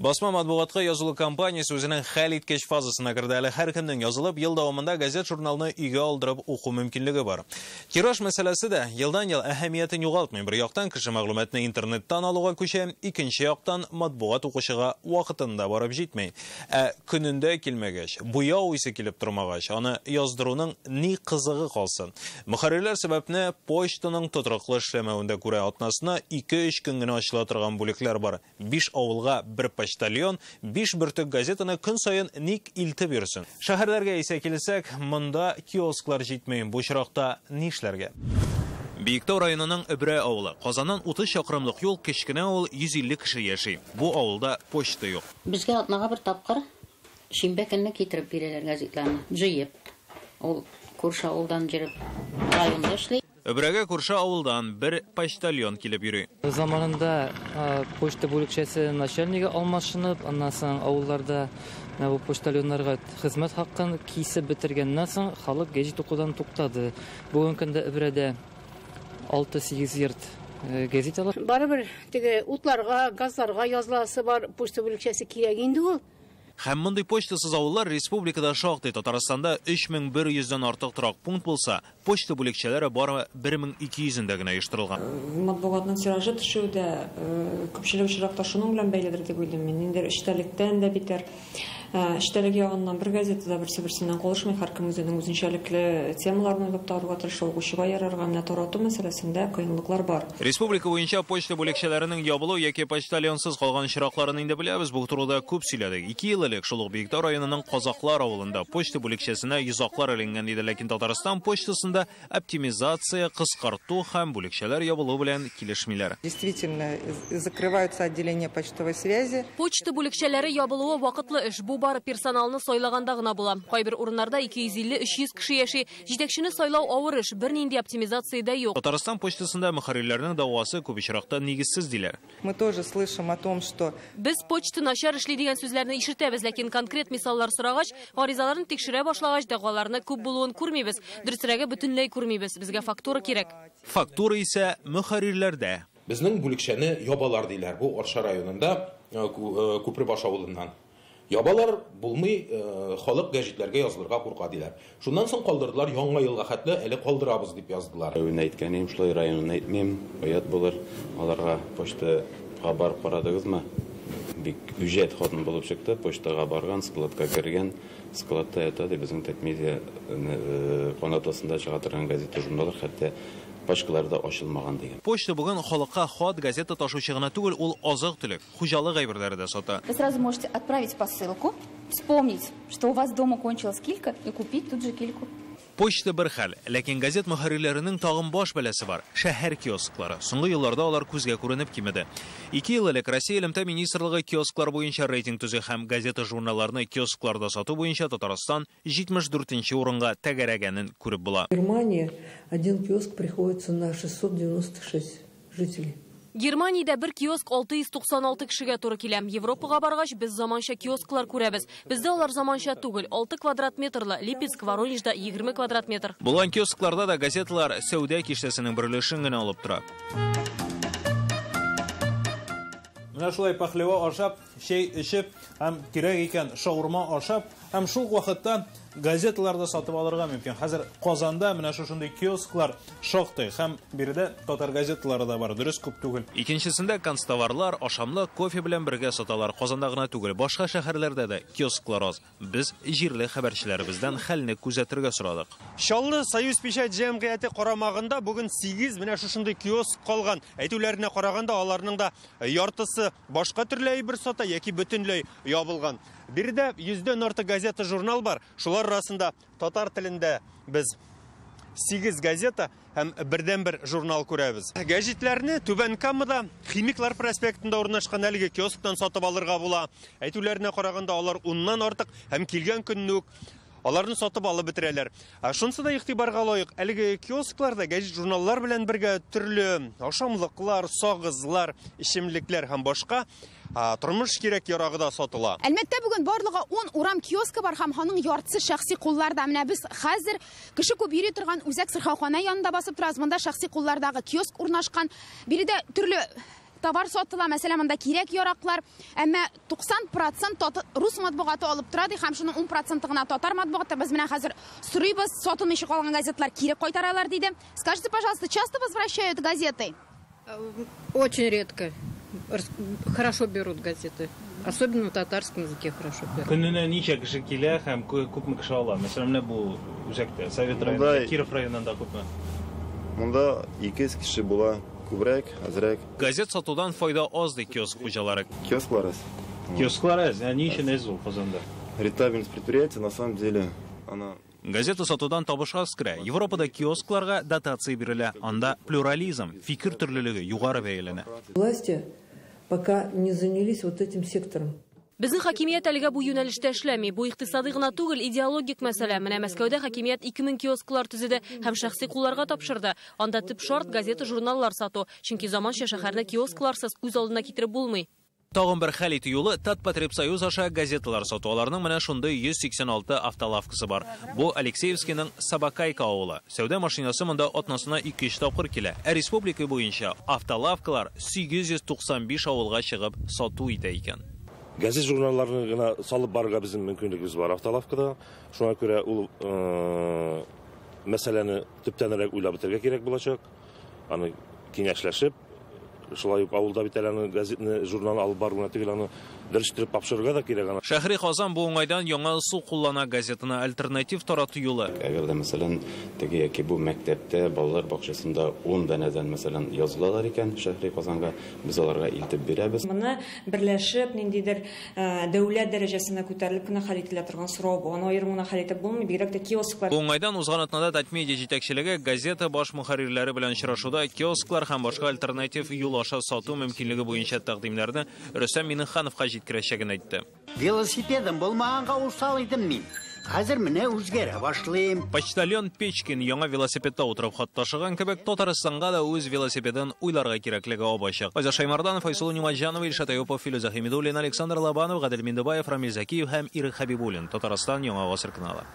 Басма матбугатка язылу кампаниясе үзенең хәлиткеч фазасына керде. Әле һәркемнең язылып, ел дәвамында газет-журналны өйгә алдырып уку мөмкинлеге бар. Тираж мәсьәләсе дә елдан-ел әһәмиятен югалтмый. Бер яктан кеше мәгълүматны интернеттан алуга күчә, икенче яктан матбугат укучыга вакытында барып җитми. Ә көнендә килмәгәч, буяу исе килеп тормагач, аны яздыруның ни кызыгы калсын? Мөхәррирләр сәбәпне почтаның тотрыклы эшләмәвендә күрә. Атнасына 2-3 көн генә ачыла торган бүлекләр бар. 5 авылга бер почтальон, 5 бөртек газетаны көн саен ник илтеп йөрсен? Шәһәрләргә исә килсәк, монда киосклар җитми. Бу очракта нишләргә? Биектау районының Өбрә авылы. Казаннан 30 чакрымлык юл, кечкенә авыл, 150 кеше яши. Бу авылда почта юк. Безгә атнага бер тапкыр шимбә көнне китереп бирәләр газетларны. Җыеп. Ул күрше авылдан җырып районда эшли. Өбрәгә күрше авылдан бер почтальон килеп йөри. Заманында почта бүлекчәсе начальнигы алмашынып, аннан соң авылларда бу почтальоннарга хезмәт хакын кисеп бетергәннән соң халык гәҗит укудан туктады. Бүгенге көндә Өбрәдә 6-8 йорт гәзит ала. Барыбер теге утларга, газларга языласы бар, почта бүлекчәсе кирәк инде ул. Һәм мондый почтасыз авыллар республикада шактый. Татарстанда 3100дән артык торак пункт булса, почта бүлекчәләре бары 1200-ндә генә оештырылган. Матбугатның тиражы төшүе дә күпчелек очракта шуның белән бәйледер дип уйлыйм мин. Ниндидер эчтәлектән дә битәр. Эчтәлек ягыннан бер газета да берсе-берсеннән калышмый, һәркем үзенең үзенчәлекле темаларын уйлап табарга тырыша, укучыга ярарга, менә тарату мәсьәләсендә кыенлыклар бар. Республика буенча почта бүлекчәләренең ябылу яки почтальонсыз калган очракларын инде беләбез, бу турыда күп сөйләдек. 2 ел элек шул ук Биектау районының Казаклар авылында почта бүлекчәсенә йозаклар эленгән иде, ләкин Татарстан почтасында оптимизация, кыскарту һәм бүлекчәләр ябылу белән килешмиләр. Действительно, закрываются отделения почтовой связи. Почта бүлекчәләре ябылуы вакытлы эш. Бу бары персоналны сайлаганда гына була. Кайбер урыннарда 250-300 кеше яши. Җитәкчене сайлау авыр эш, бернинди оптимизация дә юк. Татарстан почтасында мөхәррирләрнең дәгъвасы күп очракта нигезсез диләр. Мы тоже слышим о том, что без почта начар эшли дигән сүзләрне ишетәбез, ләкин конкрет мисаллар сорагач, гаризаларны тикшерә башлагач, дәгъваларны күп булуын күрмибез. Дөресрәге, бөтенләй күрмибез. Безгә фактура кирәк. Фактура исә мөхәррирләрдә. Безнең бүлекчәне ябалар диләр. Бу Арча районында Күпербаш авылыннан. Ябалар булмый, халык гәҗитләргә язылырга курка диләр. Шуннан соң калдырдылар, яңа елга хәтле әле калдырабыз дип яздылар. Әүне әйткәнем, шулай районын әйтмим, оят булыр. Аларга почтага барып карадыгызмы? Бик үҗәт хатын булып чыкты, почтага барган, складка кергән, складта ята ди безнең Татмедиа канатасында чыга торган газета, журналлар хәтта пачкалар да ачылмаган дигән. Почта бүген халыкка хат, газета ташучы гына түгел, ул азык-төлек, хуҗалык әйберләре дә сата. Вы сразу можете отправить посылку, вспомнить, что у вас дома кончилась килька, и купить тут же кильку. Почта бер хәл, ләкин газет мөхәррирләренең тагын баш бәласе бар. Шәһәр киосклары. Соңгы елларда алар күзгә күренеп кимеде. 2 ел элек Россия элемтә министрлыгы киосклар буенча рейтинг төзи һәм газета-журналларны киоскларда сату буенча Татарстан 74нче урынга тәгәрәгәнен күреп була. Германия один киоск приходится на 696 жителей. Германиядә бер киоск 696 кешегә туры килә. Европага баргач, без заманча киосклар күрәбез. Бездә алар заманча түгел, 6 квадрат метрлы, Липецк, Воронежда 20 квадрат метр. Булган киоскларда да газеталар сәүдә киштәсенең бер өлешен генә алып тора. Менә шулай пахлава ашап, чәй эчеп, һәм кирәк икән шаурма ашап, һәм шул вакытта газеталарда сатып алырга мөмкин. Хәзер Казанда менә шушындый киосклар шактый, һәм биредә татар газеталары да бар, дөрес күп түгел. Икенчесендә канцтоварлар, ашамлык, кофе белән бергә саталар. Казанда гына түгел, башка шәһәрләрдә дә киосклар аз. Без җирле хәбәрчеләребездән хәлне күзәтергә сорадык. Чаллы Союз печать җәмгыяте карамагында бүген 8 менә шушындый киоск калган. Әйтүләренә караганда, аларның да яртысы башка төрле әйбер сата яки бөтенләй ябылган. Биредә 100дән артык газета, журнал бар. Шулар арасында татар телендә без 8 газета һәм бердәнбер журнал күрәбез. Гәҗитләрне Түбән Камада Химиклар проспектында урнашкан әлеге киосктан сатып алырга була. Әйтүләренә караганда, алар 10ннан артык һәм килгән көнне үк аларны сатып алып бетерәләр. Шунысы да игътибарга лаек, әлеге киоскларда гәҗит, журналлар белән бергә төрле ашамлыклар, сагызлар, эчемлекләр һәм башка тормыш кирәк ярагы да сатыла. Әлмәттә бүген барлыгы 10 урам киоскы бар һәм аның яртысы шәхси кулларда. Менә без хәзер кеше күп йөри торган үзәк сырхаухана янында басып торабыз. Монда шәхси куллардагы киоск урнашкан. Биредә төрле товар сатыла. Мәсәлән, монда кирәк-яраклар. Әмма 90% рус матбугаты алып тора ди, һәм шуның 10% гына татар матбугаты. Без менә хәзер сорыйбыз, сатылмыйча калган газетлар кире кайтаралар диде. Скажите, пожалуйста, часто возвращают газеты? Очень редко. Хорошо берут газеты. Особенно на татарском языке хорошо берут. Көненә ничә кеше килә һәм күпме кеше ала? Мәсәлән, менә бу үзәктә, Совет районында, Киров районында күпме? Монда 200 кеше була, күбрәк, азрак. Газет сатудан файда аз ди киоск хуҗалары. Киосклар аз. Киосклар аз. Ә ни өчен әз ул Казанда? Рентабельность предприятия на самом деле она. Газета сатудан табыш аз керә. Европада киоскларга дотация бирелә. Анда плюрализм, фикер төрлелеге югары бәяләнә. Власти пока не занялись вот этим сектором. Безнең хакимият әлегә бу юнәлештә эшләми. Бу икътисадый гына түгел, идеологик мәсьәлә. Менә Мәскәүдә хакимият 2000 киосклар төзеде һәм шәхси кулларга тапшырды. Анда төп шарт газета-журналлар сату. Чөнки заманча шәһәрне киоскларсыз күз алдына китереп булмый. Тагын бер хәл итү юлы Татпотребсоюз аша газеталар сату. Аларның менә шундый 186 автолавкасы бар. Бу Алексеевскийның Сабакайка авылы. Сәүдә машинасы монда атнасына 2-3 тапкыр килә. Ә республика буенча автолавкалар 895 авылга чыгып сату итә икән. Газет журналларны гына салып барырга безнең мөмкинлегебез бар автолавкада. Шуңа күрә ул мәсьәләне төптәнрәк уйлап бетерергә кирәк булачак. Аны киңәшләшеп, шулай ук авылда бит әле аны газетны, журналны алып бару гына түгел, аны дөрестереп тапшырырга да кирәк аны. Шәһри Казан бу уңайдан яңа ысул куллана, газетаны альтернатив тарату юлы. Әгәр дә, мәсәлән, теге яки бу мәктәптә, балалар бакчасында 10 данәдән, мәсәлән, язылалар икән Шәһри Казанга, без аларга илтеп бирәбез. Моны берләшеп, ниндидер дәүләт дәрәҗәсенә күтәрелеп кенә хәл ителә торган сорау бу. Аны аерым гына хәл итеп булмый, бигрәк тә киосклар. Бу уңайдан узган атнада Татмедиа җитәкчелеге газета баш мөхәррирләре белән очрашуда киосклар һәм башка альтернатив юл аша сату мөмкинлеге буенча тәкъдимнәрне Рөстәм Миңнехановка җиткерәчәген әйтте. Велосипедым булмаганга усал идем мин. Хәзер менә үзгәрә башлыйм. Почтальон Печкин яңа велосипедта утырып хат ташыган кебек, Татарстанга да үз велосипедын уйларга кирәклеге ап-ачык. Айза Шаймарданов, Айсылу Нимаҗанова, Илшат Аюпов, Филүзә Хәмидуллин, Александр Лобанов, Гадел Миндубаев, Рамил Закиев һәм Ирек Хәбибуллин. Татарстан яңа гасыр каналы.